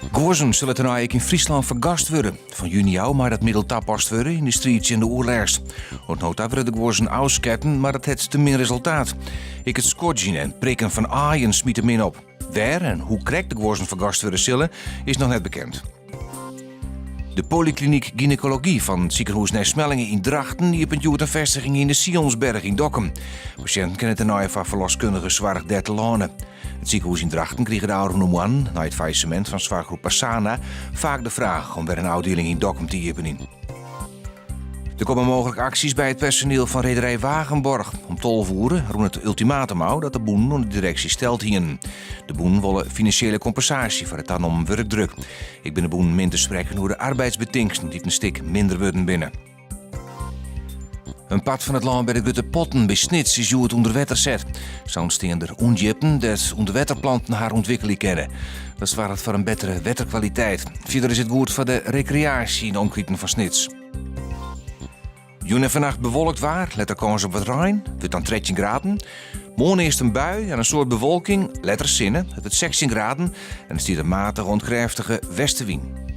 Guozzen sille tenei ek yn Fryslân fergast wurde. Fan juny ôf mei dat middel tapast wurde yn de striid tsjin de oerlêst. Oant no ta wurde de guozzen ôfsketten, mar dat hat te min resultaat. Ek it skodzjen en prikken fan aaien smyt te min op. Wêr en hoe krekt de guozzen fergast wurde sille, is noch net bekend. De polyklinyk gynekology fan it sikehûs Nij Smellinghe yn Drachten iepent hjoed in festiging yn de Sionsberg yn Dokkum. Pasjinten kinne tenei foar ferloskundige soarch dêr telâne. It sikehûs yn Drachten krige de ôfrûne moannen, nei it faillissemint fan soarchgroep Pasana, faak de fraach om wer in ôfdieling yn Dokkum te iepenjen. Der komme mooglik aksjes by it personiel fan rederij Wagenborg. Om 12 oere rûn it ultimatum ôf dat de bûnen oan de direksje steld hienen. De bûnen wolle finansjele kompensaasje foar de tanommen wurkdruk. Ek binne de bûnen min te sprekken oer de arbeidsbetingsten dy't in stik minder wurden binne. In part fan it lân by de Grutte Potten by Snits is hjoed ûnder wetter set. Sa ûntstean der ûndjipten dêr't ûnderwetterplanten har ûntwikkelje kinne. Dat soarget foar in bettere wetterkwaliteit. Fierder is it goed foar de rekreaasje yn de omkriten fan Snits. Jûn en fannacht bewolkt waar, letter kâns op wat rein. Wurdt dan 13 graden. Moarn earst in bui en in soad bewolking, letter sinne. It wurdt 16 graden en der stiet in matige oant krêftige westewyn.